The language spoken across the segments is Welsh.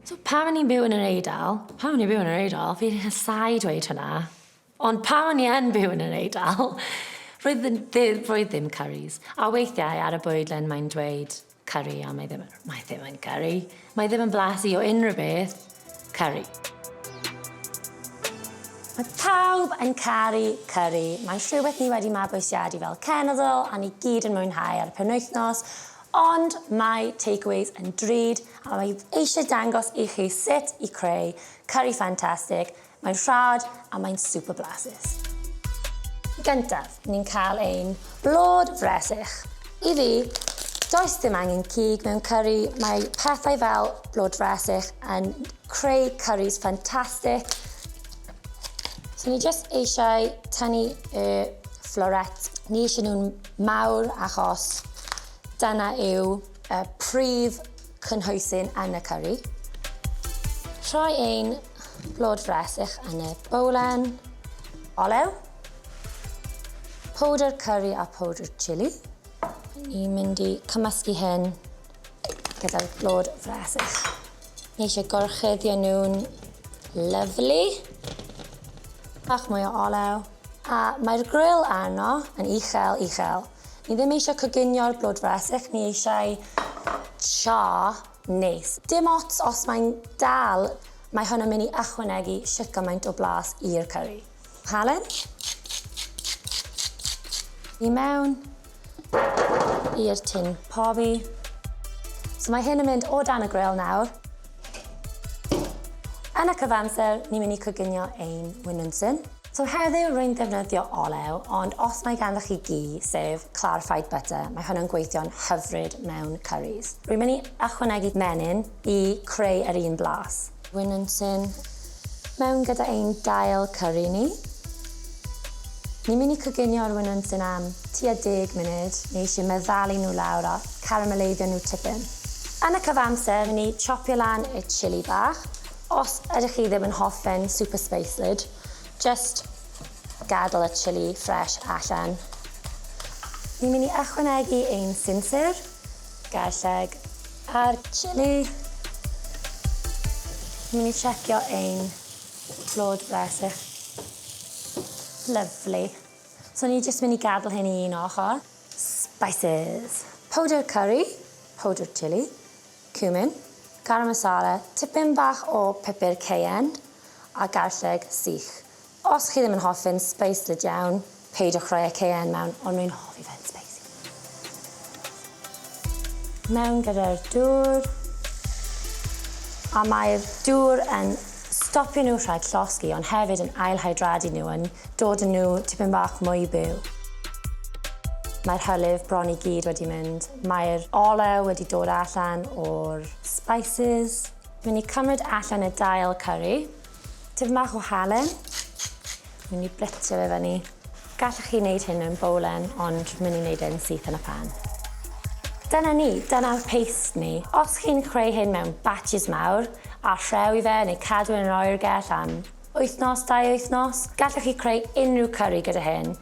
So pan o'n i'n byw yn yr Eidal, pan o'n i'n byw yn yr Eidal, fi'n hysau dweud hwnna, ond pan o'n i yn byw yn yr Eidal, roedd ddim, roedd ddim curries. A weithiau ar y bwydlen mae'n dweud curry a mae ddim, mae ddim yn curry. Mae ddim yn blasu o unrhyw beth curry. Mae pawb yn caru curry. Mae'n rhywbeth ni wedi mabwysiadu fel cenedl a ni gyd yn mwynhau ar y penwythnos, Ond mae takeaways yn drud a mae eisiau dangos i chi sut i creu curry ffantastig. Mae'n rhad a mae'n super blasus. Gyntaf, ni'n cael ein blod fresych. I fi, does dim angen cig mewn curry. Mae pethau fel blod fresych yn creu curries ffantastig. So ni jyst eisiau tynnu y florets. Ni eisiau nhw'n mawr achos dyna yw y prif cynhwysyn yn y curry. Rhoi ein blod fresych yn y bowlen. Olew. Powdr curry a powdr chili. Ni'n mynd i cymysgu hyn gyda'r blod fresych. Ni eisiau gorchuddio nhw'n lyfli. Bach mwy o olew. A mae'r grill arno yn uchel, uchel. Ni ddim eisiau coginio'r blodfresych, ni eisiau char neis. Dim ots os mae'n dal, mae hwn yn mynd i ychwanegu shwt gymaint o blas i'r curry. Halen. I mewn i'r tin pobi. So mae hyn yn mynd o dan y grill nawr. Yn y cyfamser, ni'n mynd i coginio ein winwnsyn. So heddiw rwy'n defnyddio olew, ond os mae ganddo chi ghee, sef clarified butter, mae hwn yn gweithio'n hyfryd mewn curries. Rwy'n mynd i ychwanegu menyn i creu yr un blas. Winwnsyn mewn gyda ein dail curry ni. Ni'n mynd i coginio'r winwnsyn am tua deg munud. Ni eisiau meddalu nhw lawr a carameleiddio nhw tipyn. Yn y cyfamser, mynd i chopio lan y chili bach. Os ydych chi ddim yn hoffi'n super spicelyd, just gadael y chili fresh allan. Ni'n mynd i ychwanegu ein sinsir, garlleg a'r chili. Ni'n mynd i checio ein Blod bresych. Lyfli. So ni jyst mynd i gadael hyn i un ochr. Spices. Powdr curry, powdr chili, cumin, garam masala, tipyn bach o pupur cayenne a garlleg sych. Os chi ddim yn hoffi'n spicelyd iawn, peidiwch rhoi y cayenne mewn, ond rwy'n hoffi fe'n spicy. Mewn gyda'r dŵr. A mae'r dŵr yn stopio nhw rhag llosgi, ond hefyd yn ailhydradu nhw, yn dod â nhw tipyn bach mwy byw. Mae'r hylif bron i gyd wedi mynd. Mae'r olew wedi dod allan o'r spices. Mynd i cymryd allan y dail curry. Tipyn bach o halen. Mynd i blitio fe fyny. Gallech chi wneud hyn mewn bowlen, ond mynd i wneud e'n syth yn y pan. Dyna ni, dyna'r paste ni. Os chi'n creu hyn mewn batches mawr, a rhewi fe neu cadw yn yr oergell am wythnos, dau wythnos, gallwch chi creu unrhyw curry gyda hyn.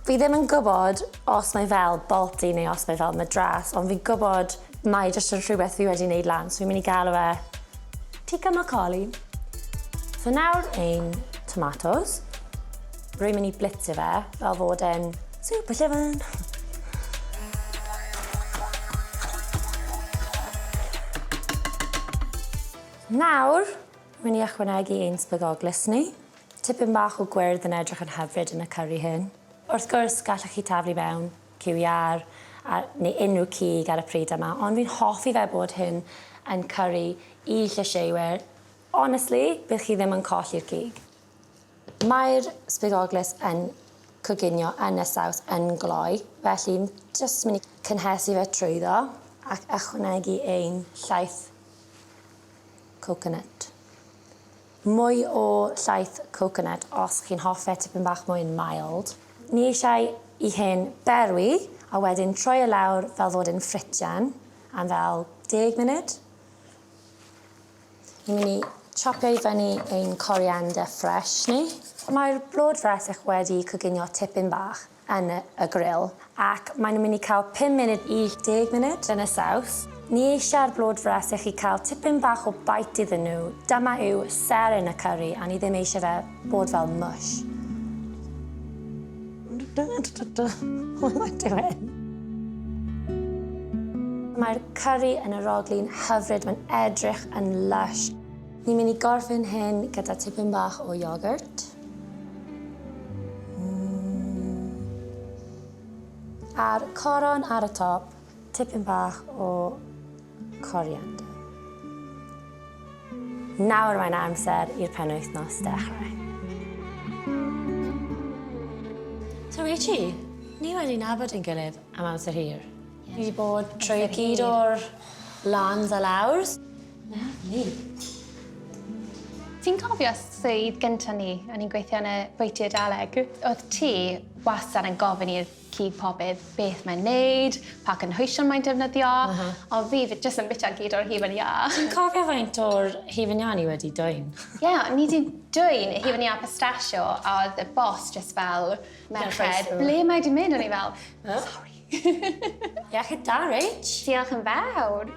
Fi ddim yn gwybod os mae fel Balti neu os mae fel Madras, ond fi'n gwybod mae jyst yn rhywbeth fi wedi wneud lan, so fi'n mynd i galw e Tikka Makali. So nawr ein tomatos. Rwy'n mynd i blitio fe fel fod e'n super llyfn. Nawr, rwy'n mynd i ychwanegu ein sbygoglys ni. Tipyn bach o gwyrdd yn edrych yn hyfryd yn y curry hyn. Wrth gwrs, gallwch chi taflu mewn cyw iâr a, neu unrhyw cig ar y pryd yma, ond fi'n hoffi fe bod hyn yn curry i llysieuwyr. Honestly, bydd chi ddim yn colli'r cig. Mae'r sbigoglys yn coginio yn y saws yn gloi, felly jyst mynd i cynhesu fe trwyddo ac ychwanegu ein llaeth coconut. Mwy o llaeth coconut os chi'n hoffe tipyn bach mwy yn mild. Ni eisiau i hyn berwi a wedyn troi e lawr fel fod e'n ffritian am fel deg munud. Ni'n mynd i chopio i fyny ein coriander fresh ni. Mae'r blod fresych wedi coginio tipyn bach yn y grill ac maen nhw'n mynd i cael 5 munud i 10 munud yn y saws. Ni eisiau'r blodfresych i cael tipyn bach o bite iddyn nhw. Dyma yw seren y curry a ni ddim eisiau fe bod fel mush. What am I doing? Mae'r curry yn arogli'n hyfryd, mae'n edrych yn lush. Ni'n mynd i gorffen hyn gyda tipyn bach o iogwrt. A'r coron ar y top, tipyn bach o coriander. Nawr mae'n amser i'r penwythnos dechrau. So Richie, ni wedi nabod ein gilydd am amser hir. Ni wedi bod trwy gyd o'r lans a lawrs. Lovely. Ti'n cofio swydd gynta ni, o'n i'n gweithio yn y bwyty Eidaleg? Oedd ti wastad yn gofyn i'r cig pobydd beth mae'n neud, pa cynhwysion mae'n defnyddio, uh -huh. Ond fi jyst yn bita gyd o'r hufen iâ. Ti'n cofio faint o'r hufen iâ ni wedi dwyn? Ie, yeah, ni wedi dwyn hufen iâ pistachio, a oedd y boss just fel, "Merched, ble mae di mynd?" O'n i fel, "Sorry." Iechyd da, Rach. Diolch yn fawr.